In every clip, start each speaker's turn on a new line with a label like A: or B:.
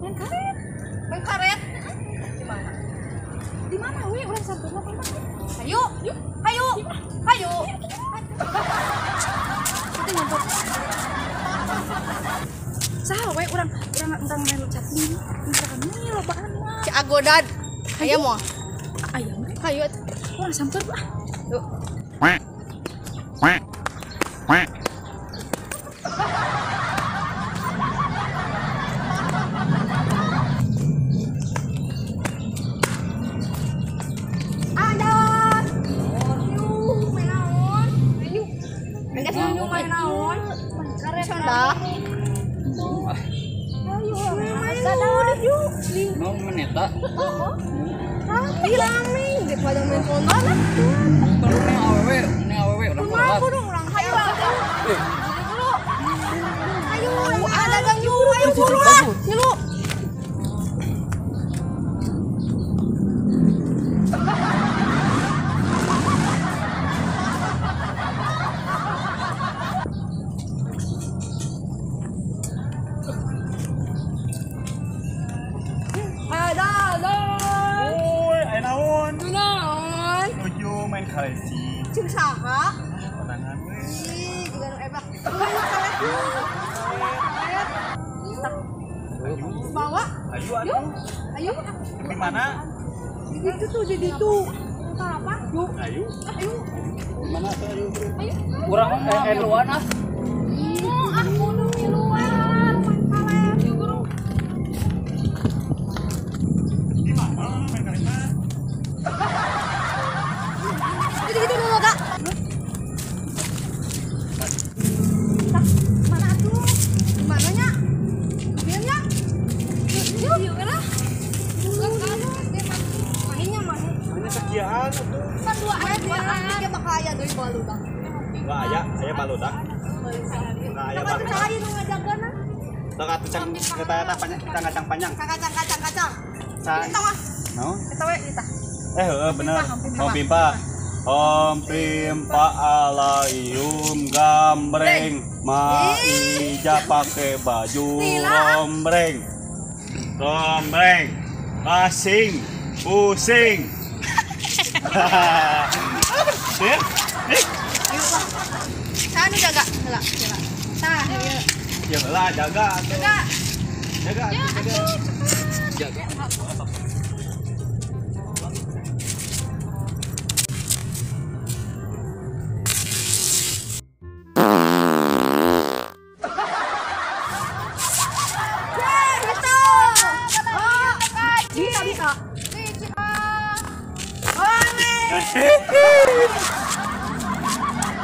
A: Main karet.
B: Main karet? Di mana?
A: Di mana we urang sampeurna pamah.
B: Hayu. Hayu. Hayu.
A: Itu nyamper. Saha we urang urang main loncat ini. Rame lobaan mah.
B: Si Agodad. Aya moal?
A: Aya mah.
B: Hayu atuh.
A: Urang samper ah.
B: Yuk.
C: Mau meneta?
B: Bilang nih, daripada main kontan.
C: Perlu nih awewe, nih awewe urang kuat.
B: Urang hayu. Ayo, ada gang yuk, ayo buru ah. Ngilu. Jeung saha?
D: Konangan we.
B: Ih, jiga nu ebak. Main karet. Bawa.
D: Ayo atuh.
B: Ayo.
D: Di mana?
B: Di ditu tuh, di ditu. Apa? Yuk.
D: Ayo.
B: Ayo.
D: Di mana tuh ayo?
B: Ayo.
C: Urang luan ah.
B: Ah, kudu miluan main karet. Yuk, buru.
D: Di mana main karetna?
B: Gitu-gitu dulu, Kak. Tah, mana atuh? Mananya? Dieu nya? Yuk, yuk lah. Mainnya mana?
D: Mainnya sekian atuh.
B: Kan dua aya, dia bakal aya deui baludak.
D: Enggak aya, aya baludak. Enggak aya baludak.
B: Saha nu ngajagana?
D: Tah atuh cang eta eta panjang kita kacang panjang.
B: Kacang kacang kacang.
D: Eta
B: mah.
D: Naon?
B: Eta we eta.
D: Heeh bener. Om Pimpa. Om Pimpa alayum gambreng, Maija pakai baju rombreng, rombreng, asing, pusing. Ya,
B: Saya nu jaga, heula, heula. Tah, ieu.
D: Ya heula jaga atuh.
B: Jaga.
D: Jaga, jaga.
C: Jaga.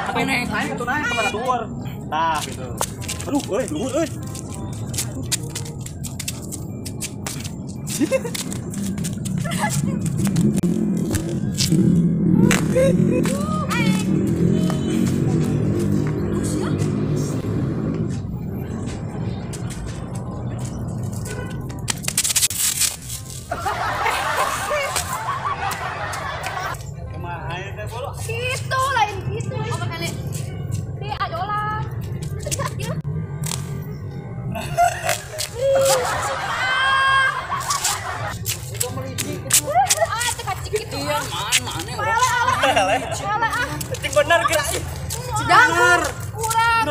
C: Apa ini?
D: Naik itu naik ke luar. Tah gitu. Aduh, euy, luhur euy.
B: Gitu lain gitu. Apa kali? Di adola.
C: Itu melicik itu.
B: Ah, teu kacik gitu.
C: Iya, mana
B: urang.
D: Cing bener gerak.
B: Bener. Kurang.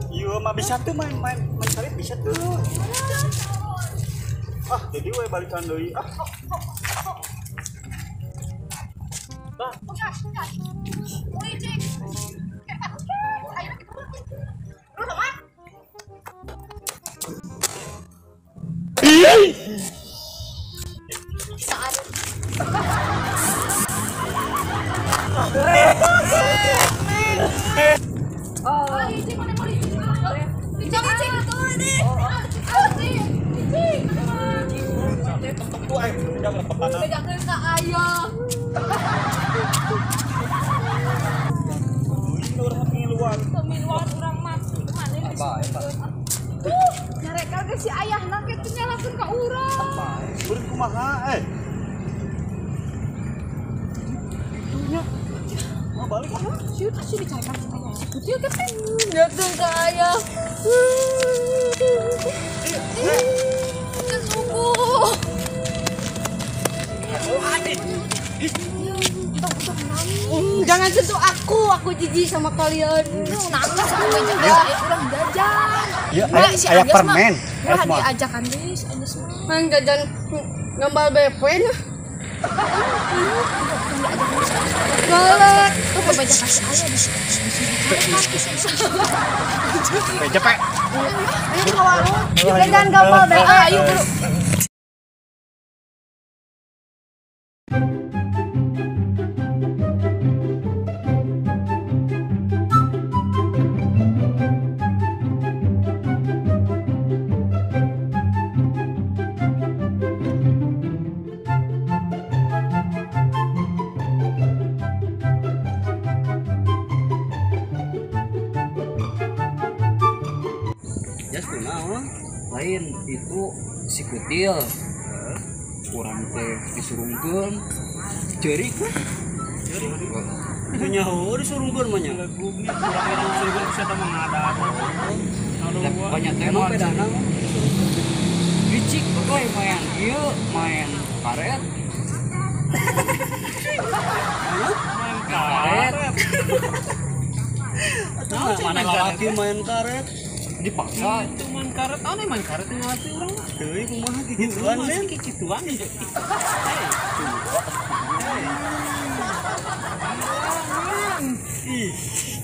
D: Iya, mah bisa tuh main main main karet bisa tuh. Ah, jadi we balikan deui. Ah.
A: Pemiluan orang mah mana ini? Nyarekal ke si ayahna kitu nyalakeun ka urang.
D: Beureut kumaha eh? Itunya. Mau balik ah.
A: Sieu teh sih dicarekan si ayah. Si kutil teh nyalakeun ka ayah.
B: Aku jijik sama kalian. Nangis aku jajan, urang jajan.
E: Ya, aya permen.
A: Urang diajakan deui si Anjas mah.
B: Main jajan gambal BP nya. Galak.
A: Tuh bebeja kasih aya di sini.
E: Beja, Pak.
B: Ayo ke warung. Jajan gambal BP.
A: Ayo buru.
C: Lain itu si kutil kurang teh disurungkeun ceurik we ceurik
D: teu nyaho disurungkeun mah nya kurang disurungkeun bisa teh mah ngada
C: banyak teh mah bedana mah licik euy main ieu main karet
D: main karet mana lalaki main karet
C: dipaksa
D: itu main karet, aneh main karet ngelatih orang mah. Teuing kumaha kikituan sih kikituan nih. Ih,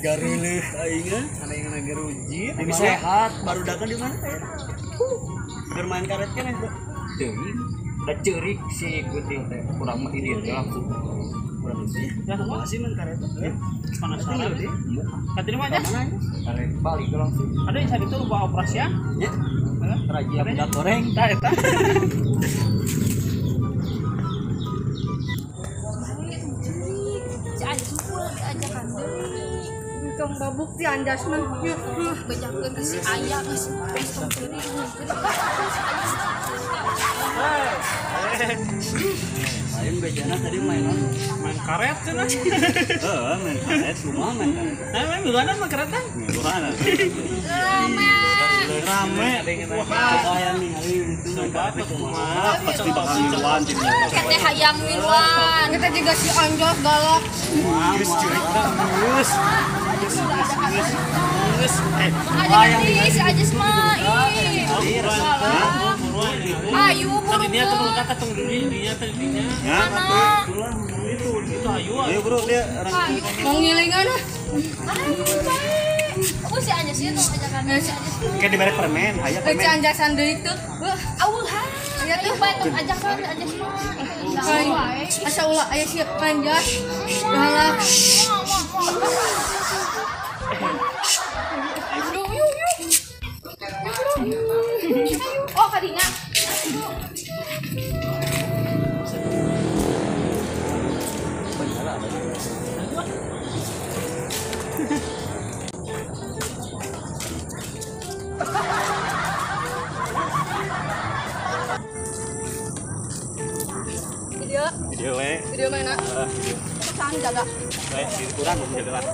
D: gareuleuh aing ah, aing ngagerujit.
C: Lebih sehat,
D: barudakan di mana teh? Bermain karet kan eta.
C: Teuing, da ceurik si kutil teh kurang mah ieu langsung.
D: Kurang sih. Ya kumaha sih main karet teh? Penasaran deh. Katanya mah aja.
C: Tarik balik langsung.
D: Ada yang saat itu lupa operasian? Ya. Razia budak goreng. Tah eta.
A: Si Anjas pulang diajakan deui.
B: Tong babuk si Anjas mah.
A: Bejakeun si aya geus tong ceurik.
D: Lain bejana tadi mainan main karet cenah.
E: Heeh, main karet
D: kumaha main karet. Nah, main miluanan mah karet teh.
E: Miluanan.
B: Rame.
D: Rame. Wah, hayang ningali itu main karet kumaha.
E: Pasti bakal miluan timnya.
A: Kete hayang miluan.
B: Kita juga si Anjas galak.
E: Geus ceurik geus. Geus geus geus.
A: Hayang si Anjas mah. Ih. Ayo buru.
D: Tadinya tuh kata tunggu dulu dinya tadinya.
A: Mana?
D: Itu ayo.
E: Ayo bro dia orang
B: mau ngilingan ah.
A: Ayo bae. Aku si Anjas ieu tong ajakan si Anjas.
E: Kayak diberi permen, aya permen.
B: Si Anjasan deui teh.
A: Auh ha. Ya tuh bae tong ajakan si Anjas mah.
B: Asa ulah aya si Anjas. Galak.
A: Oh, kadinya.
B: Video.
E: Video we.
B: Video mana?
E: Video.
B: Pesan jaga.
E: We, kurang jaga lah.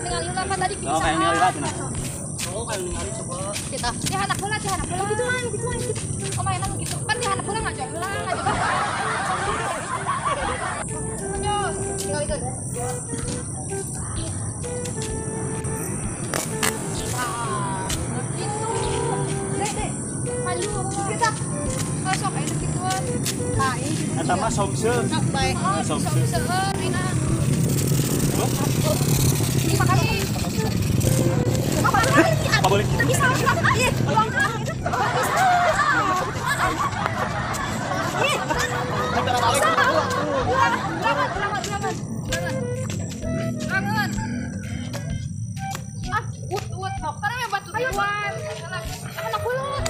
A: Ningali heula kan tadi
E: Oh, kayak ningali lah cenah.
D: Oh, kayak ningali coba.
A: Kita dihanak heula, dihanak heula. Gituan, gituan gitu. Oh, mainan gitu. Kan dihanak heula ngajak heula, ngajak.
B: Anjas, tinggalikeun.
A: Wah, gitu. Dek, dek. Maju kita. Sok enak gituan.
B: Nah, ini gitu.
E: Eta mah somse.
B: Sok bae.
E: Somse.
A: Enak. Lima kali.
E: Apa boleh?
A: Bisa.
B: Ih,
A: Bisa. Banget. Ah, ut dokter ya batu tuan. Anak bulat.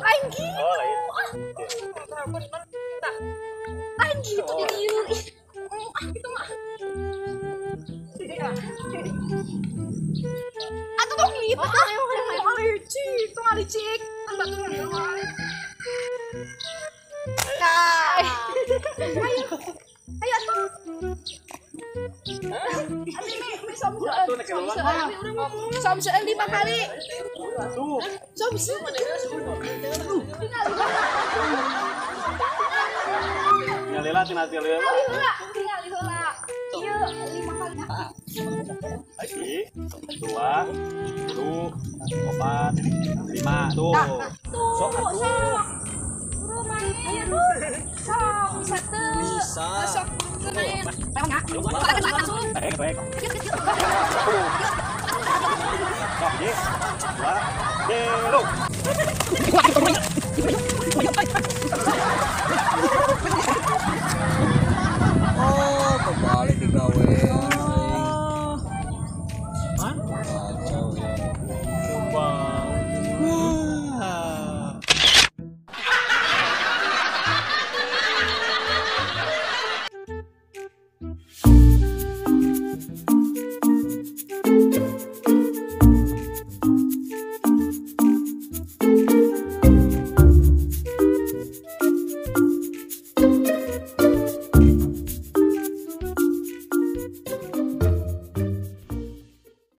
A: Lain gitu. Ah. Lain gitu di dieu. Ih. Ah, gitu mah. Atuh tong gitu. Licik, tong licik. Kan batu
B: Nah.
A: Ayo. Ayo atuh.
B: Somseun 5 kali. Somseun.
E: Tinggal lila, tinggal lila.
B: Tinggal heula. Ieu 5 kali.
E: 1, 2, 3, 4, 5 tuh.
B: Tuh, sok. Buru main. Sok, bisa teu.
D: Bisa.
B: Sok main.
E: Baik, baik. Sok, 1, 2, 3.